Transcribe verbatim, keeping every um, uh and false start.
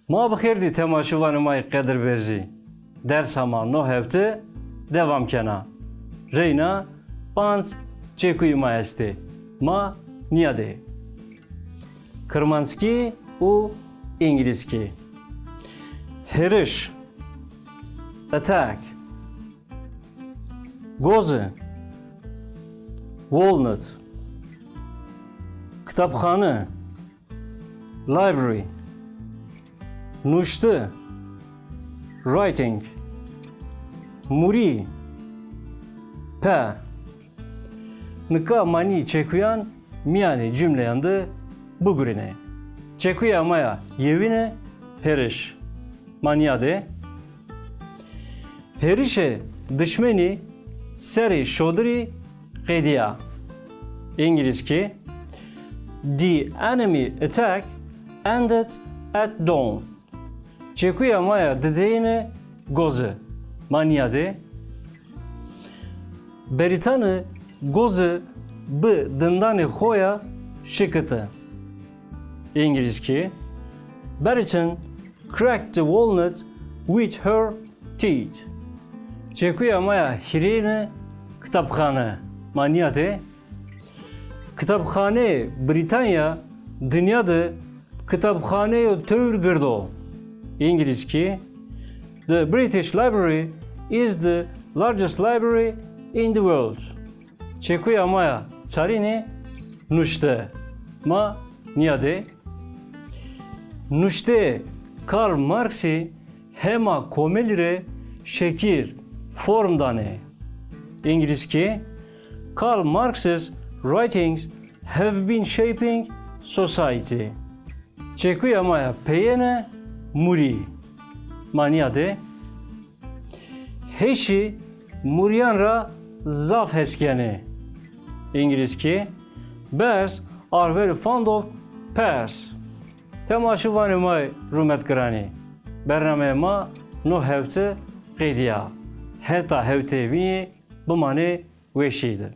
Ma bi xêr dî temaşevanê ma yê qedirberzî. Dersa ma no hefte devam kena. Reyna panc çekuyê ma estê. Ma nîyadê. Kirmanckî û îngilizkî. Hêriş, attack. Goze, walnut. Kitabxane, library. Nuşte, writing. Murî, pen. Nika ma nî çekuyan mîyanê cumleyan de bigurînê. Çekuya ma ya yewîne hêriş. Ma nîyadê. Hêrişê dişmenî serê şodirî qedîya. Îngilizkî, The enemy attack ended at dawn. Çekuya ma ya dideyîne goze. Ma nîyadê. Berîtane goze bi dindanê xo ya şikite. Îngilizkî, Berîtan cracked the walnut with her teeth. Çekuya ma ya hîrêne kitabxane. Ma nîyadê. Kitabxaneyê Brîtanya dinya de kitabxaneyo tewr gird o. Îngilizkî, The British Library is the largest library in the world. Çekuya ma ya çarîne nuşte. Ma nîyadê. Nuşteyê Karl Marxî hema komelî rê şekil, form danê. Îngilizkî, Karl Marx's writings have been shaping society. Çekuya ma ya peyêne murî. Ma nîyadê. Heşî murîyan ra zaf hes kenê. Îngilizkî, Bears are very fond of pears. Temaşevanê ma yê rûmetgiranî, bernameyê ma no hefte qedîya. Heta hefteyê bînî bimanê weşî de.